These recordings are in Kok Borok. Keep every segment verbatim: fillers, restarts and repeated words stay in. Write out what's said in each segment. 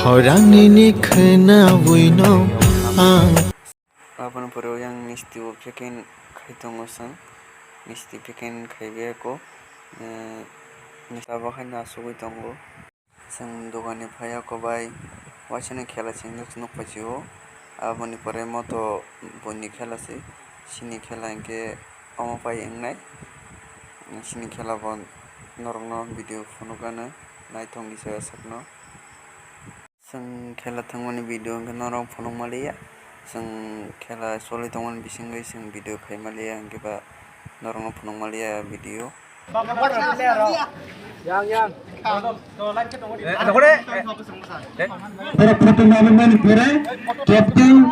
Orangni ni khwnawi no ang. Aboni pore yang misti o packing khai tongo chwng. Misti packing khai biyako. Eh, misti abo haino asugwi tongo. Chwng dogan ni phaiya kobai waisano khela chwng nuk paisio. Aboni pore moto buini khela se. Chini khela hinkhe omo pai wngnai. Chini khela bo norokno video phunukgano naithok di chaya sakno. Chwng khela thangmani video hinkhe norok phunuk maliya. Chwng khela choli tongmani bisingwi chwng video khai maliya hinkhe ba norokno phunuk maliya video. Yang, yang. Borok photo nai mani pore, captain,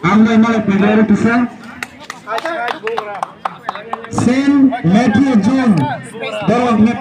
ang nai mani pore kisa. Saint Matthew John, borok ni